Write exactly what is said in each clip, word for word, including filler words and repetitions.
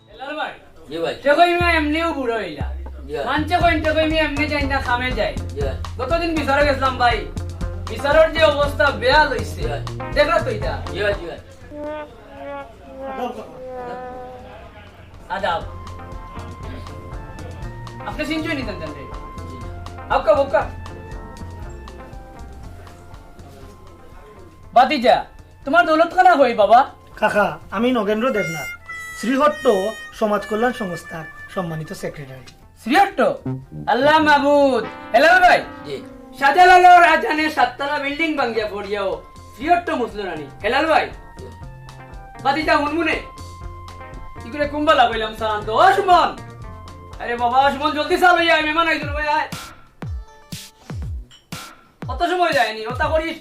হেলাল ভাই, জি ভাই। টেকই মিয়া এমনেউ বুড়া অইলা। জি ভাই। মানষে কইন টেকই মিয়া এমনে যাইন না, কামে যাইন। জি ভাই। গতদিন বিচারো গেছলাম ভাই, বিচারর যে অবস্থা বেহাল অইছে, জি ভাই। দেখলা তো ইতা। জি ভাই, জি ভাই। আদাব। আপনে সিনজুই নিতেন জানতে? আউক্কা, বউক্কা। ভাতিজা, তুমার দৌলতখানা কই বাবা? কাকা, আমি নগেন্দ্র দেবনাথ, শ্রীহট্ট সমাজ কল্যাণ সংস্থার সম্মানিত সেক্রেটারি। শ্রীহট্ট? আল্লাহ মাবুদ। হেলাল ভাই, জি। শাহজালালর আজানে সাততলা বিল্ডিং ভাঙ্গিয়া পড়িয়াও শ্রীহট্ট মুসলো না নি। হেলাল ভাই, জি। ভাতিজা হুনমুনে। কি করে কুম্বালা কইলাম শান্ত। ও সুমন, আরে বাবা সুমন, জলদি চা লইয়া আয়, মেহমান আইছইন ভাই, আয়। কত সময় যায়নি, ওটা করিস,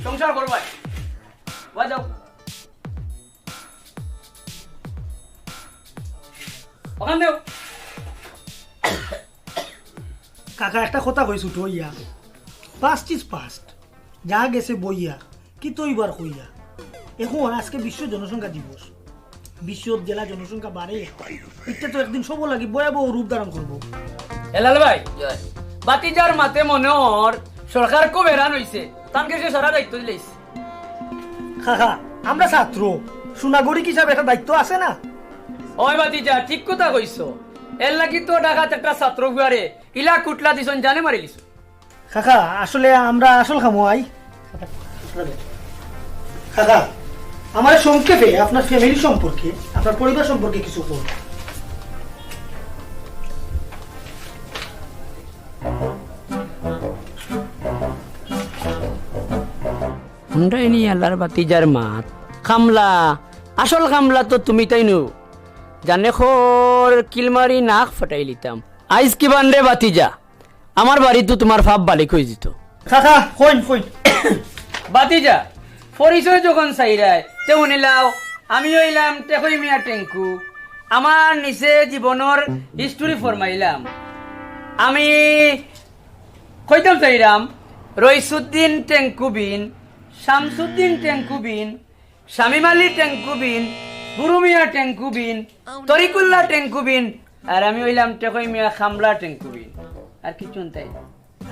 সংসার করবায়। বাদ দাও। ওখান দেও। কাকা, একটা কথা কই ছোট অইয়া, past is past, যা গেছে বইয়া, কিতা অইবার কইয়া। এখন আজকে বিশ্ব জনসংখ্যা দিবস, বিশ্বত যেলা জনসংখ্যা বাড়ে, ইটা তো একদিন সব লাগি ভয়াবহ রূপ ধারণ করবো। হেলাল ভাই, জি ভাই। ভাতিজার মাতে মনে অর সরকার খুব হেরান অইছে, তানকে সে সারা দায়িত্ব দিলাইছে। কাকা, আমরা ছাত্র, সুনাগরিক হিসাবে একটা দায়িত্ব আছে না? ওই ভাতিজা, ঠিক কথা কইছো। এর লাগি তো ঢাকাত একটা ছাত্র ফুয়ারে ইলা কুটলা দিছইন, জানে মারিলিছইন। কাকা, আসলে আমরা আসল কামো আই। কাকা, আমারে সংক্ষেপে আপনার ফ্যামিলি সম্পর্কে, আপনার পরিবার সম্পর্কে কিছু কইন। হুনরায়নি আল্লার ভাতিজার মাত। কামলা, আসল কামলা তো তুমি তাইনু। জানে খর কিলমারি নাক ফাটাইলিতাম। আইজ কি বানরে ভাতিজা, আমার বাড়িত তুমার ফাপ বালিক অইযিতো। কাকা, কইন, কইন। ভাতিজা, পরিচয় যখন চাইরায়, তে হুনিলাও, আমি অইলাম টেকই মিয়া টেঙ্কু। আমার নিচে জীবনর history ফরমাইলাম। আমি কইতাম চাইরাম, রইসুদ্দিন টেঙ্কু বিন, শামসুদ্দিন টেঙ্কু বিন, শামিম আলী টেঙ্কু বিন, বুরু মিয়া টেঙ্কু বিন, তরিকুল্লাহ টেঙ্কু বিন, আর আমি অইলাম টেকই মিয়া কামলা টেঙ্কু বিন। আর কিচ্ছু হুনতায় না।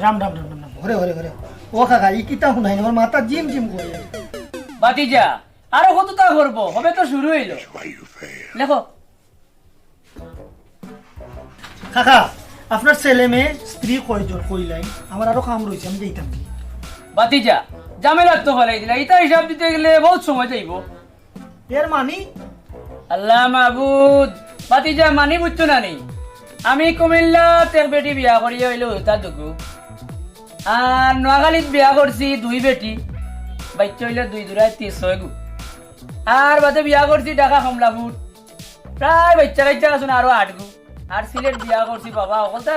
রাম, রাম, রাম, রাম, রাম। হরে, হরে, হরে। ও কাকা, ই কিতা হুনাইন? আমার মাথা জিম জিম করে। ভাতিজা, আরো কততা করবো? সবে তো শুরু অইলো। লেখো। কাকা, আপনার ছেলে মেয়ে স্ত্রী কয়জন কইলাইন? আমার আরো কাম রইছে, আমি যাইতাম কি? ভাতিজা, ঝামেলাত তো ফালাই দিলা, ইতা হিসাব দিতে গেলে বউত সময় যাইবো। এর মানি? আল্লাহ মাবুদ, ভাতিজা মানি বুঝছো না নি? আমি কুমিল্লাত এক বেটি বিয়া করিয়া অইলো হুতা দুগু, আর নোয়াখালীত বিয়া করছি দুই বেটি, বাইচ্চা অইলো দুই দুরায় তি-, ছয়গু। আর বাদে বিয়া করছি ঢাকা কমলাপুর, প্রায় বাইচ্চা কাইচ্চা আছইন আরো আটগু। আর সিলেট বিয়া করছি বাবা, অকলতা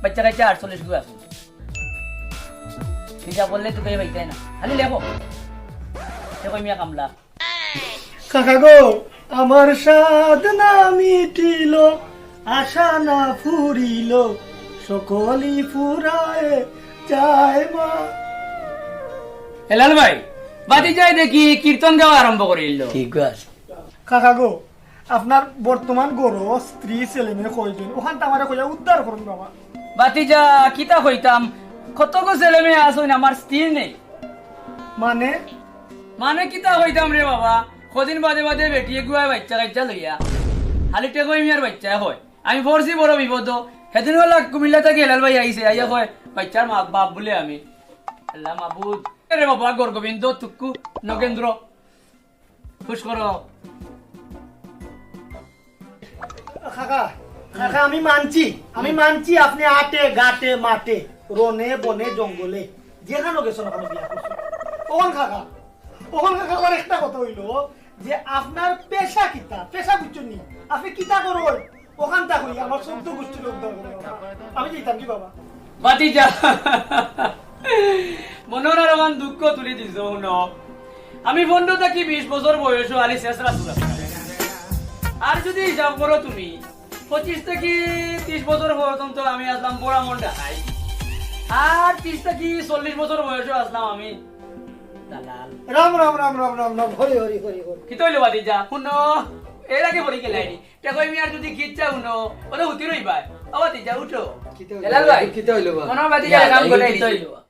বাইচ্চা কাইচ্চা আটচল্লিশগু আছইন। হিসাব করলে তো কেউ পাইতায় না, খালি লেখো। টেকই মিয়া কামলা। কাকা গো, আমার সাধনা মিটিল, আশা না ফুরিল, সকলই ফুরায় যায় মা। হেলাল ভাই, ভাতিজায় দেখি কীর্তন গাওয়া আরম্ভ করিল। ঠিক আছে। কাকা গো, আপনার বর্তমান ঘরো স্ত্রী ছেলে মেয়ে কয়জন? অখানতা আমারে কইয়া উদ্ধার করুন বাবা। ভাতিজা, কিতা কইতাম, কতগু ছেলে মেয়ে আছইন, আমার স্ত্রী নেই। মানে? মানে কিতা কইতাম রে বাবা, কদিন বাদে বাদে বেটি এগুয়ায় বাইচ্চা কাইচ্চা লইয়া, খালি টেকই মিয়ার বাইচ্চা কয়। আমি পড়ছি বড় বিপদ। হেদিন অলা কুমিল্লা থাকি হেলাল ভাই আইছে, আইয়া কয়, "বাইচ্চার মা বাপ বুলে আমি।" আল্লাহ মাবুদ। এরে বাবা, গৌর গোবিন্দ, তুক্কু, নগেন্দ্র, খুশ করো। কাকা, কাকা, আমি মানছি, আমি মানছি আপনে আটে, ঘাটে, মাঠে, রনে, বনে, জঙ্গলে, যেখানো গেছইন, ওখানো বিয়া করছইন। অখন কাকা, অখন কাকা, আমার একটা কথা অইলো যে আপনার পেশা কিতা? পেশা বুঝছইন নি? আপনে কিতা করইন? অখানতা কই, আমার চৌদ্দ গুষ্টির লোক দরকার। আমি যাইতাম কি বাবা? ভাতিজা, মনর আর অখান দুঃখ তুলি দিছো, হুনো। আমি পনরো থাকি বিশ বছর বয়সো আলি শেষ রাসুল আছলাম। আর যুদি হিসাব করো তুমি, পঁচিশ থাকি ত্রিশ বছর পর্যন্ত আমি আছলাম বড় মন ডাকাই। আর ত্রিশ থাকি চল্লিশ বছর বয়সও আসলাম আমি। দালাল। রাম রাম রাম রাম রাম রাম, হরি হরি হরি হরি। কিতা অইলো ভাতিজা? হুনো, এর আগে পড়ি গেলায়নি। টেকো মিয়ার যদি কিচ্ছা হুনো, ওরে উঠি রইবায়। ও ভাতিজা, উঠো। কিতা দালাল ভাই। কিতা অইলো বা? মনোর ভাতিজা কাম করে দিছে।